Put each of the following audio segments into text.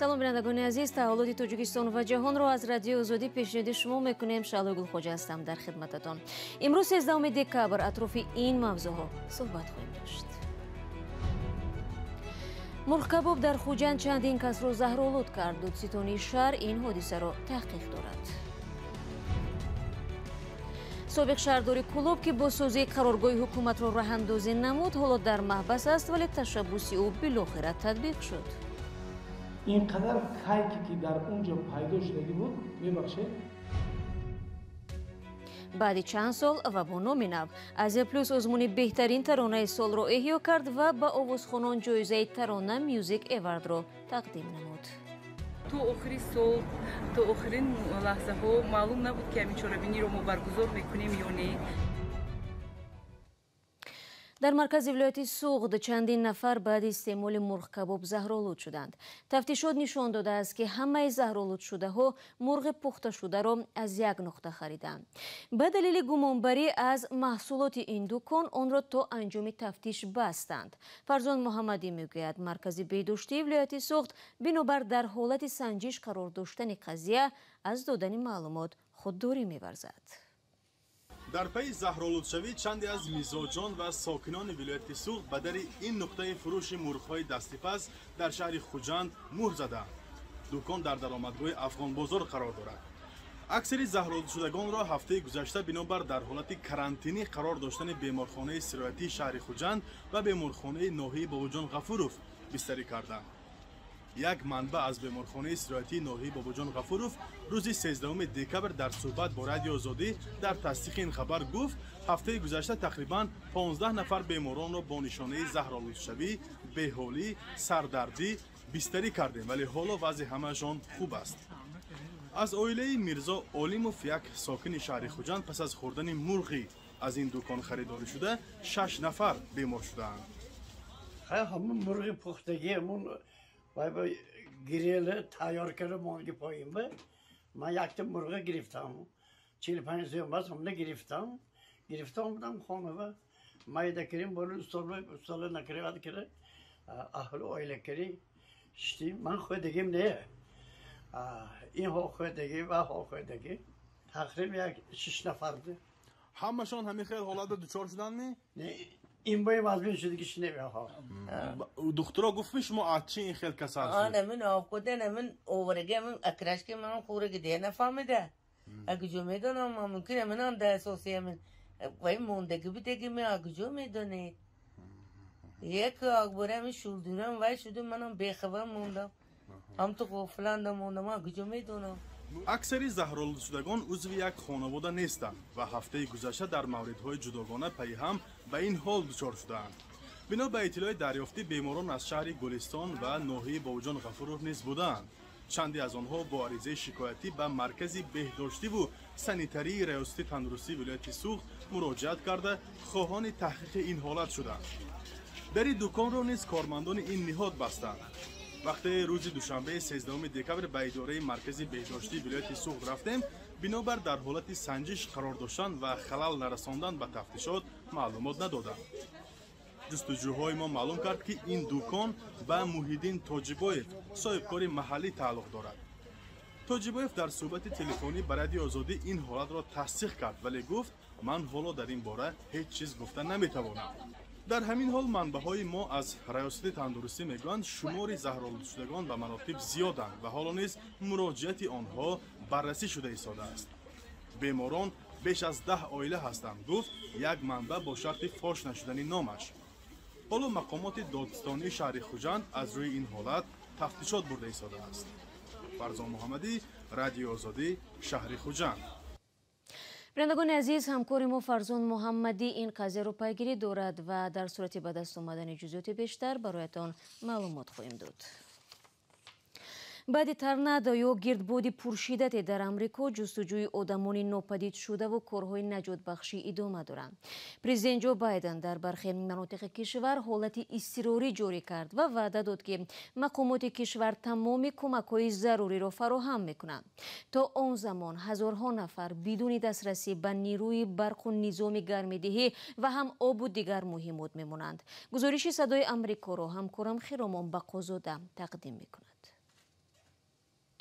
Салом, бинандагони азиз. Таҳаввулоти Тоҷикистон ва ҷаҳонро аз Радиои Озодӣ пешниҳоди шумо мекунем. Шаҳлои Гулхоҷа ҳастам дар хидмататон. Имрӯз, 13 декабр, атрофи ин мавзӯъҳо суҳбат хоҳем дошт. Мурғкабоб дар Хуҷанд чандин касро заҳролуд кард. Додситонии шаҳр ин ҳодисаро таҳқиқ дорад. Собиқ шаҳрдори Кӯлоб, ки бо созии қароргоҳи ҳукуматро роҳандозӣ намуд, ҳоло дар маҳбас аст, вале ташаббуси ӯ билохира татбиқ шуд. Ин қадар кайке, ки дар он ҷо пайдо шудагӣ буд, мебахшед. Баъди чанд сол ва бо номи нав Азия Плюс озмуни беҳтарин таронаи солро эҳё кард ва ба овозхонон ҷоизаи Тарона Мюзик Эвардро тақдим намуд. То охири сол, то охирин лаҳзаҳо маълум набуд, ки ҳамин чорабиниро мо баргузор мекунем ё не. Дар маркази вилояти Суғд чандин нафар баъди истеъмоли мурғкабоб заҳролуд шуданд. Тафтишот нишон додааст, ки ҳамаи заҳролудшудаҳо мурғи пухташударо аз як нуқта хариданд. Ба далели гумонбарӣ аз маҳсулоти ин дукон онро то анҷоми тафтиш бастанд. Фарзон Муҳаммадӣ мегӯяд, маркази беҳдоштии вилояти Суғд бинобар дар ҳолати санҷиш қарор доштани қазия аз додани маълумот худдорӣ меварзад. Дар пайи заҳролудшавӣ чанде аз мизоҷон ва сокинони вилояти Суғд ба дари ин нуқтаи фурӯши мурғҳои дастипаз дар шаҳри Хуҷанд муҳр заданд. Дукон дар даромадгоҳи Афғонбозор қарор дорад. Аксари заҳролудшудагонро ҳафтаи гузашта бинобар дар ҳолати карантинӣ қарор доштани беморхонаи сироятии шаҳри Хуҷанд ва беморхонаи ноҳияи Бобоҷон Ғафуров бистарӣ карданд. Як манбаъ аз беморхонаи сироятии ноҳияи Бобоҷон Ғафуров рӯзи 13 декабр дар суҳбат бо Радио Озодӣ дар тасдиқи ин хабар гуфт, ҳафтаи гузашта тақрибан 15 нафар беморонро бо нишонаи заҳролудшавӣ, беҳолӣ, сардардӣ бистарӣ кардем, вале ҳоло вазъи ҳамаашон хуб аст. Аз оилаи Мирзо Олимов, як сокини шаҳри Хуҷанд, пас аз хӯрдани мурғи аз ин дукон харидорӣ шуда, шаш нафар бемор шудаанд. Ҳамун мурғи пухтагӣ, ҳамун вай гирели тайёр карда монги поинба. Ман якта мурға гирифтам, 45 сӯм бас, ҳамна гирифтам, гирифта омадам хонава, майда кирим, боли устола накриват кира, аҳли оила кири шитим. Ман хӯрдагим не, ин ҳо хӯрдагӣ ва ҳо хӯрдагӣ, тақрибан як шиш нафарди. Ҳамашон ҳамин хел ҳолатда дучор шудандми? Ин бои вазмин шуд, ки шиневаҳо. Духтуро гуфтми, шумо аз чӣ ин хел касал шуд? Ана мин овқуда, мин овраги, мин акрашки, ман хӯраги де нафаҳмида. Агуҷо медонам, мумкин минам да асоси мин вай мондаги будаги, мин агуҷо медонед. Як акбора мин шулдурам вай шуду, манам бехабар мондам. Ҳам ту ғофиланда мондам, агуҷо медонам. Аксари заҳролудшудагон узви як хонавода нестанд ва ҳафтаи гузашта дар мавридҳои ҷудогона пайи ҳам ба ин ҳол дучор шудаанд. Бино ба иттилои дарёфтӣ, беморон аз шаҳри Гулистон ва ноҳияи Бобоҷон Ғафуров низ будаанд. Чанде аз онҳо бо аризаи шикоятӣ ба маркази беҳдоштиву санитарии Раёсати тандурустии вилояти Суғд муроҷиат карда, хоҳони таҳқиқи ин ҳолат шуданд. Дари дуконро низ кормандони ин ниҳод бастанд. Вақте рӯзи душанбеи 13 декабр ба идораи маркази беҳдоштии вилояти Суғд рафтем, бинобар дар ҳолати санҷиш қарор доштан ва халал нарасондан ба тафтишот маълумот надоданд. Ҷустуҷӯҳои мо маълум кард, ки ин дукон ба Муҳиддин Тоҷибоев, соҳибкори маҳаллӣ, тааллуқ дорад. Тоҷибоев дар суҳбати телефонӣ ба Радиои Озодӣ ин ҳолатро тасдиқ кард, вале гуфт, ман ҳоло дар ин бора ҳеҷ чиз гуфта наметавонам. Дар ҳамин ҳол манбаъҳои мо аз Раёсати тандурустӣ мегӯянд, шумори заҳролудшудагон ба маротиб зиёданд ва ҳоло низ муроҷиати онҳо баррасӣ шуда истодааст. Беморон беш аз 10 оила ҳастанд, гуфт як манбаъ бо шарти фош нашудани номаш. Ҳоло мақомоти додстонии шаҳри Хуҷанд аз рӯи ин ҳолат тафтишот бурда истодааст. Фарзон Муҳаммадӣ, Радиои Озодӣ, шаҳри Хуҷанд. Бинандагони азиз, ҳамкори мо Фарзон Муҳаммадӣ ин қазияро пайгирӣ дорад ва дар сурати ба даст омадани ҷузъиёти бештар бароятон маълумот хоҳем дод. Баъди торнадо ё гирдбоди пуршиддате дар Амрико ҷустуҷӯи одамони нопадид шудаву корҳои наҷотбахшӣ идома доранд. Президент Ҷо Байден дар бархе манотиқи кишвар ҳолати изтирорӣ ҷорӣ кард ва ваъда дод, ки мақомоти кишвар тамоми кӯмакҳои заруриро фароҳам мекунанд. То он замон ҳазорҳо нафар бидуни дастрасӣ ба нерӯи барқу низоми гармидиҳӣ ва ҳам обу дигар муҳимот мемонанд. Гузориши Садои Амрикоро ҳамкорам Хиромон Бақозода тақдим мекунад.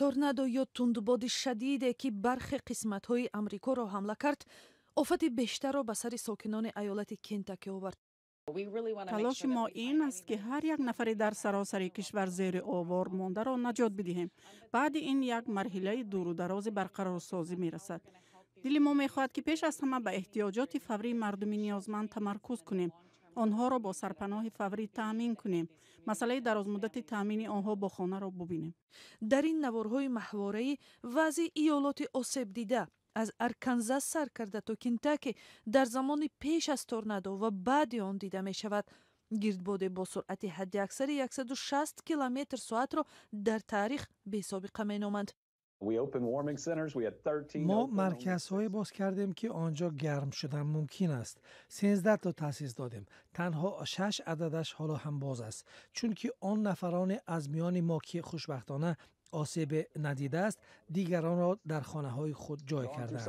Торнадо ё тундбоди шадиде, ки бархе қисматҳои Амрикоро ҳамла кард, офати бештарро ба сари сокинони айолати Кентаки овард. Талоши мо ин аст, ки ҳар як нафаре дар саросари кишвар зери овор мондаро наҷот бидиҳем. Баъди ин як марҳилаи дуру дарози барқарорсозӣ мерасад. Дили мо мехоҳад, ки пеш аз ҳама ба эҳтиёҷоти фаврии мардуми ниёзманд тамаркуз кунем, онҳоро бо сарпаноҳи фаврӣ таъмин кунем, масъалаи дарозмуддати таъмини онҳо бо хонаро бубинем. Дар ин наворҳои маҳвораӣ вазъи иёлоти осебдида аз Арканзас сар карда то Кентаки дар замони пеш аз торнадо ва баъди он дида мешавад. Гирдбоде бо суръати ҳадди аксари 160 километр соатро дар таърих бесобиқа меноманд. Мо марказҳое боз кардем, ки он ҷо гарм шудан мумкин аст. 13 то таъсис додем, танҳо шаш ададаш ҳоло ҳам боз аст, чунки он нафароне аз миёни мо, ки хушбахтона осебе надидааст, дигаронро дар хонаҳои худ ҷой карданд.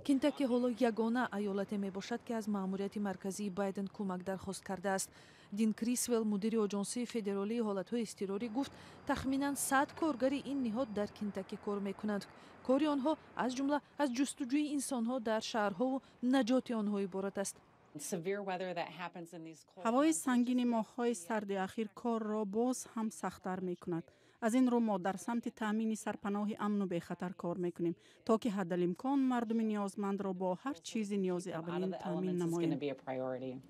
Кентаки ҳоло ягона айолате мебошад, ки аз маъмурияти марказии Байден кӯмак дархост кардааст. Дин Крисвел, мудири Оҷонсии федералии ҳолатҳои изтирорӣ, гуфт, тахминан 100 коргари ин ниҳод дар Кентаки кор мекунанд. Кори онҳо аз ҷумла аз ҷустуҷӯи инсонҳо дар шаҳрҳову наҷоти онҳо иборат аст. Ҳавои сангини моҳҳои сарди ахир корро боз ҳам сахттар мекунад. Аз ин рӯ мо дар самти таъмини сарпаноҳи амну бехатар кор мекунем, то ки ҳаддалимкон мардуми ниёзмандро бо ҳар чизи ниёзи аввалин таъмин намоем.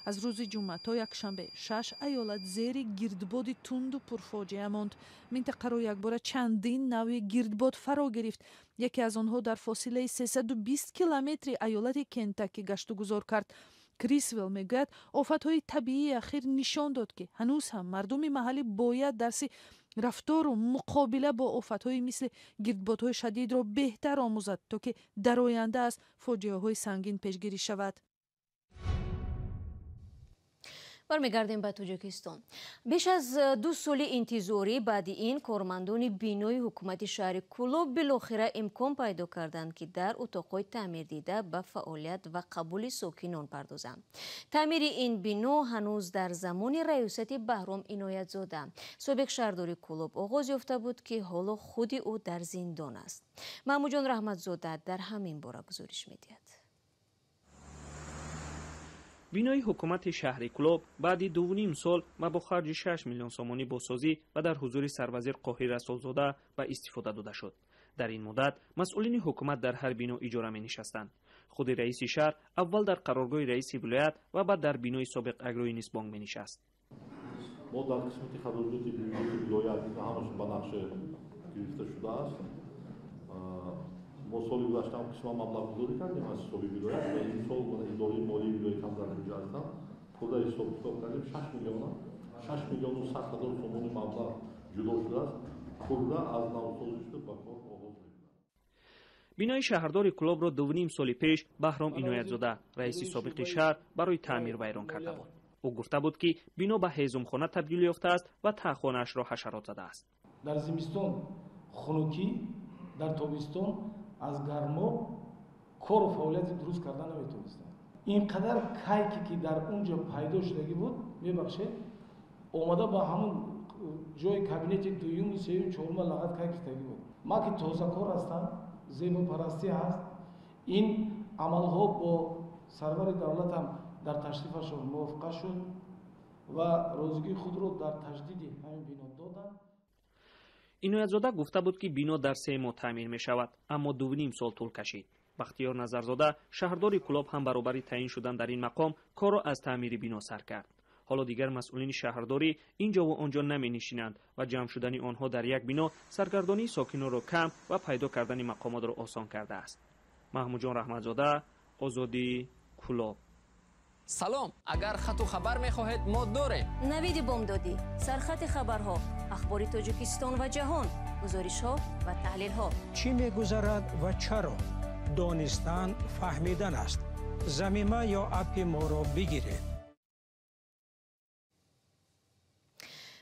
Аз рӯзи ҷумъа то якшанбе шаш айолат зери гирдбоди тунду пурфоҷиа монд. Минтақаро якбора чандин навъи гирдбод фаро гирифт. Яке аз онҳо дар фосилаи 320 километри айолати Кентаки гаштугузор кард. Крисвел мегӯяд, офатҳои табиии ахир нишон дод, ки ҳанӯз ҳам мардуми маҳаллӣ бояд дарси рафтору муқобила бо офатҳои мисли гирдбодҳои шадидро беҳтар омӯзад, то ки дар оянда аз фоҷиаҳои сангин пешгирӣ шавад. Бармегардем ба Тоҷикистон. Беш аз 2 соли интизорӣ баъди ин кормандони бинои ҳукумати шаҳри Кӯлоб билохира имкон пайдо карданд, ки дар утоқҳои таъмирдида ба фаъолият ва қабули сокинон пардозанд. Таъмири ин бино ҳанӯз дар замони раёсати Баҳром Иноятзода, собиқ шаҳрдори Кӯлоб, оғоз ёфта буд, ки ҳоло худи ӯ дар зиндон аст. Маҳмудҷон Раҳматзода дар ҳамин бора гузориш медиҳад. Бинои ҳукумати шаҳри Кӯлоб баъди 2,5 сол ва бо харҷи 6 миллион сомонӣ бозсозӣ ва дар ҳузури сарвазир Қоҳир Расулзода ба истифода дода шуд. Дар ин муддат масъулини ҳукумат дар ҳар бино иҷора менишастанд. Худи раиси шаҳр аввал дар қароргоҳи раиси вилоят ва баъд дар бинои собиқ Агрои Нисбонк менишаст. Мо дар қисмати хароҷоти бюҷети вилоят ҳамаш ба нақша гирифта шудааст. Мо соли гузашта ҳам қисман маблағгузорӣ кардем аз ҳисоби вилоят ва ин сол идораи молии вилоят ҳам дар инҷо ҳастанд. Пурра ҳисоб китоб кардем, 6 миллиону 100 ҳазор сомони маблағ ҷудо шудааст. Пурра аз навсозӣ шуда ба кор оғоз мекунад. Бинои шаҳрдори Кӯлобро 2,5 соли пеш Баҳром Иноятзода, раиси собиқи шаҳр, барои таъмир вайрон карда буд. Ӯ гуфта буд, ки бино ба ҳезумхона табдил ёфтааст ва таҳхонаашро ҳашарот задааст. Дар зимистон хунукӣ, дар тобистон аз гармо кору фаъолияти дуруст карда наметавонистанд. Ин қадар кайке, ки дар он ҷо пайдо шудагӣ буд, мебахшед, омада ба ҳамон ҷои кабинети дуюму сеюм, чорума лағат кайк гирифтагӣ буд. Ман ки тозакор ҳастам, зебопарастӣ ҳаст, ин амалҳо бо сарвари давлатам дар ташрифашон мувофиқа шуд ва розигии худро дар таҷдиди ҳамин бино доданд. Иноятзода гуфта буд, ки бино дар 3 моҳ таъмир мешавад, аммо 2,5 сол тӯл кашид. Бахтиёр Назарзода, шаҳрдори Кӯлоб, ҳам баробари таъин шудан дар ин мақом корро аз таъмири бино сар кард. Ҳоло дигар масъулини шаҳрдорӣ ин ҷову он ҷо наменишинанд ва ҷамъ шудани онҳо дар як бино саргардонии сокинонро кам ва пайдо кардани мақомотро осон кардааст. Маҳмудҷон Раҳматзода, Озодӣ, Кӯлоб. Салом, агар хату хабар мехоҳед, мо дорем. Навиди бомдодӣ, сархати хабарҳо, ахбори Тоҷикистон ва ҷаҳон, гузоришҳо ва таҳлилҳо. Чӣ мегузарад ва чаро? Донистан фаҳмидан аст. Замима ё аппи моро бигиред.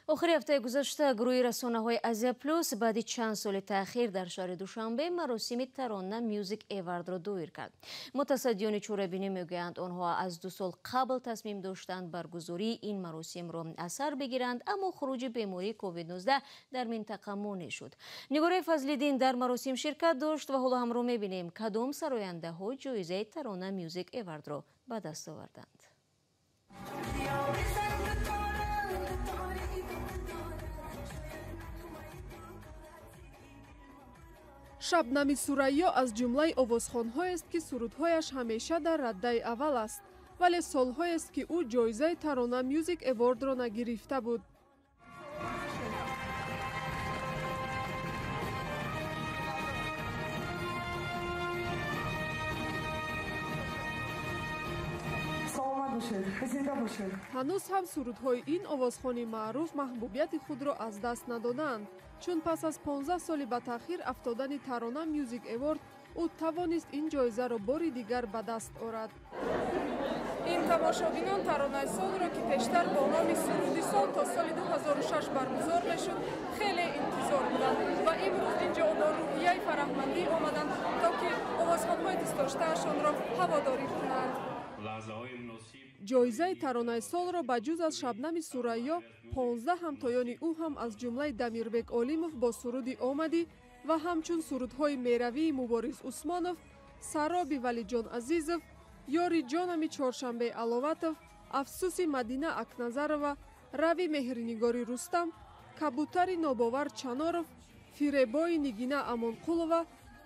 Охири ҳафтаи гузашта гурӯҳи расонаҳои Азия Плюс баъди чанд соли таъхир дар шаҳри Душанбе маросими Тарона Мюзик Эвардро доир кард. Мутасаддиёни чорабинӣ мегӯянд, онҳо аз 2 сол қабл тасмим доштанд баргузории ин маросимро аз сар бигиранд, аммо хуруҷи бемории COVID-19 дар минтақа монеъ шуд. Нигораи Фазлиддин дар маросим ширкат дошт ва ҳоло ҳамро мебинем, кадом сарояндаҳо ҷоизаи Тарона Мюзик Эвардро ба даст оварданд. Шабнами Сурайё аз ҷумлаи овозхонҳоест, ки сурудҳояш ҳамеша дар раддаи аввал аст, вале солҳоест, ки ӯ ҷоизаи Тарона Мюзик Эвордро нагирифта буд. Ҳанӯз ҳам сурудҳои ин овозхони маъруф маҳбубияти худро аз даст надодаанд, чун пас аз 15 соли ба таъхир афтодани Тарона Мюзик Эворд ӯ тавонист ин ҷоизаро бори дигар ба даст орад. Ин тамошобинон таронаи солро, ки пештар бо номи суруди сол то соли 2006 баргузор мешуд, хеле интизор буданд ва имрӯз инҷо бо рӯҳияи фараҳмандӣ омаданд, то ки овозхонҳои дӯстдоштаашонро ҳаводорӣ кунанд. Ҷоизаи таронаи солро ба ҷуз аз Шабнами Сурайё 15 ҳамтоёни ӯ ҳам аз ҷумлаи Дамирбек Олимов бо суруди «Омадӣ» ва ҳамчун сурудҳои меравии Мубориз Усмонов, Сароби Валиҷон Азизов, Ёри ҷонами Чоршанбе Аловатов, Афсуси Мадина Акназарова, Рави Меҳринигори Рустам, Кабутари Нобовар Чаноров, Фиребои Нигина Амонқулова,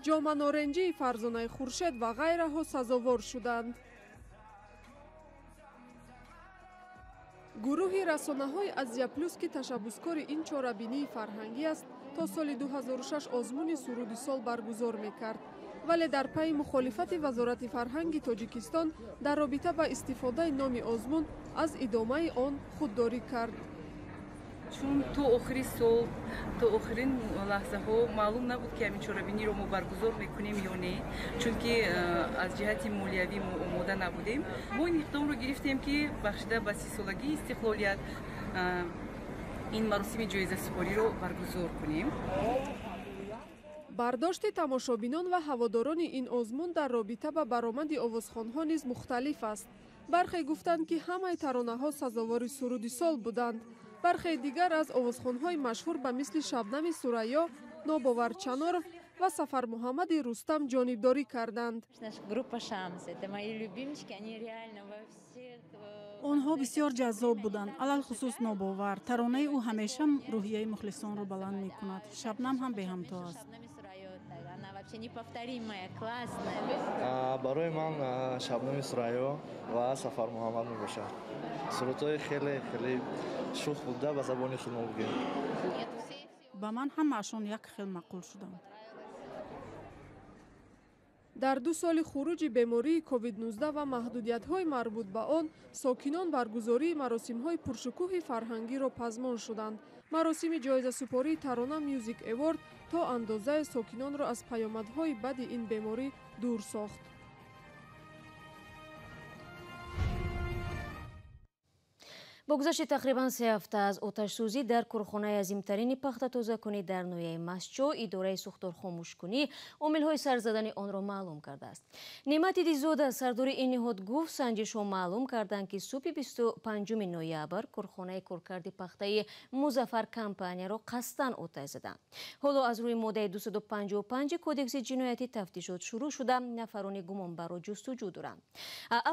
Ҷоманоренҷии Фарзонаи Хуршед ва ғайраҳо сазовор шуданд. Гурӯҳи расонаҳои Азия Плюс, ки ташаббускори ин чорабинии фарҳангӣ аст, то соли 2006 озмуни суруди сол баргузор мекард, вале дар пайи мухолифати Вазорати фарҳанги Тоҷикистон дар робита ба истифодаи номи озмун аз идомаи он худдорӣ кард. Чун то охири сол, то охирин лаҳзаҳо маълум набуд, ки ҳамин чорабиниро мо баргузор мекунем ё не, чунки аз ҷиҳати молиявӣ мо омода набудем. Мо ин иқдомро гирифтем, ки бахшида ба 30-солагии истиқлолият ин маросими ҷоизасупориро баргузор кунем. Бардошти тамошобинон ва ҳаводорони ин озмун дар робита ба баромади овозхонҳо низ мухталиф аст. Бархе гуфтанд, ки ҳамаи таронаҳо сазовори суруди сол буданд. Бархе дигар аз овозхонҳои машҳур ба мисли Шабнами Сурайё, Нобовар Чаноров ва Сафармуҳаммади Рустам ҷонибдорӣ карданд. Онҳо бисёр ҷаззоб буданд, алалхусус Нобовар. Таронаи ӯ ҳамеша рӯҳияи мухлисонро баланд мекунад. Шабнам ҳам беҳамто аст. Барои ман Шабнами Сурайё ва Сафармуҳаммад мебошад. Сурудҳои хеле хеле шӯх буда, ба забони худ мо бигӯем. Ба ман ҳамаашон як хел маъқул шуданд. Дар 2 соли хуруҷи бемории COVID-19 ва маҳдудиятҳои марбут ба он, сокинон баргузории маросимҳои пуршукӯҳи фарҳангиро пазмон шуданд. Маросими ҷоизасупории Тарона Мюзик Эворд то андозае сокинонро аз паёмадҳои бади ин беморӣ дур сохт. Бо гузашти тақрибан 3 ҳафта аз оташсӯзӣ дар корхонаи азимтарини пахтатозакунӣ дар ноҳияи Мастчо, идораи сӯхторхомӯшкунӣ омилҳои сар задани онро маълум кардааст. Неъмати Дизода, сардори ин ниҳод, гуфт, санҷишҳо маълум карданд, ки субҳи 25 ноябр корхонаи коркарди пахтаи Музаффар компанияро қасдан оташ заданд. Ҳоло аз рӯи моддаи 255 кодекси ҷиноятӣ тафтишот шурӯъ шуда, нафарони гумонбарро ҷустуҷӯ доранд.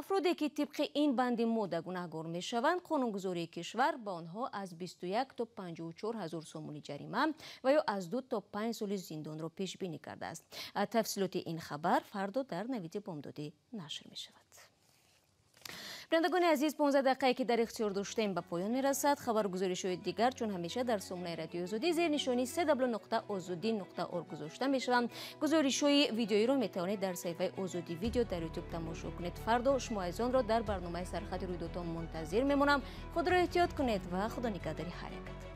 Афроде, ки тибқи ин банди модда гунаҳгор мешаванд, қонунгузории кишвар ба онҳо аз 21 то 54 ҳазор сомонӣ ҷарима ва ё аз 2 то 5 соли зиндонро пешбинӣ кардааст. Тафсилоти ин хабар фардо дар навиди бомдодӣ нашр мешавад. Бинандагони азиз, 15 дақиқае, ки дар ихтиёр доштем, ба поён мерасад. Хабаргузоришҳои дигар чун ҳамеша дар сомонаи радиои Озодӣ зери нишони www.ozodi.org гузошта мешаванд. Гузоришҳои видеоиро метавонед дар саҳифаи Озодӣ видео дар Ютуб тамошо кунед. Фардо шумо азизонро дар барномаи сархати рӯйдодҳо мунтазир мемонам. Худро эҳтиёт кунед ва худо нигаҳдори ҳар якатон.